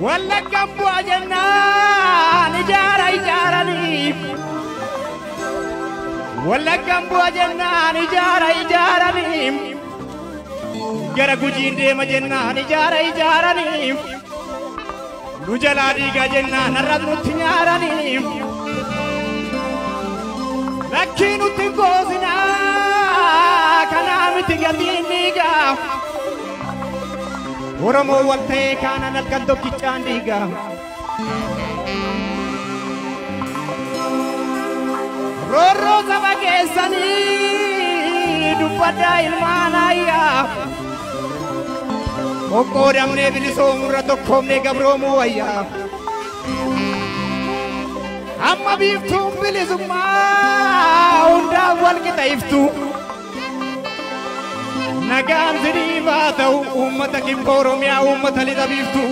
Wallaggaan bu'aa jennaan ijaara ijaaranii. Wallaggaan bu'aa jennaan ijaara ijaaranii. Gara Gujiin deema jennaan ijaara ijaaranii. Nu jalaa diigaa jennaan har'as nutti nyaaranii. Lakkii nutti goosinaa kanaa miti gatiin dhiigaa. Oromoo wal ta'ee kaanaan halkan tokkichaan dhiigaa. Roorroo saba keessanii dubbaddaa ilmaan ayyaa. Qoqqoodamnee bilisoomurra tokkoomnee gabroomuu wayyaa. Amma biiftuun bilisummaa hundaan wal qixa iftu. Nagaan siniif haa ta'u, uummata kibba Oromiyaa, uummata lixa biiftuu.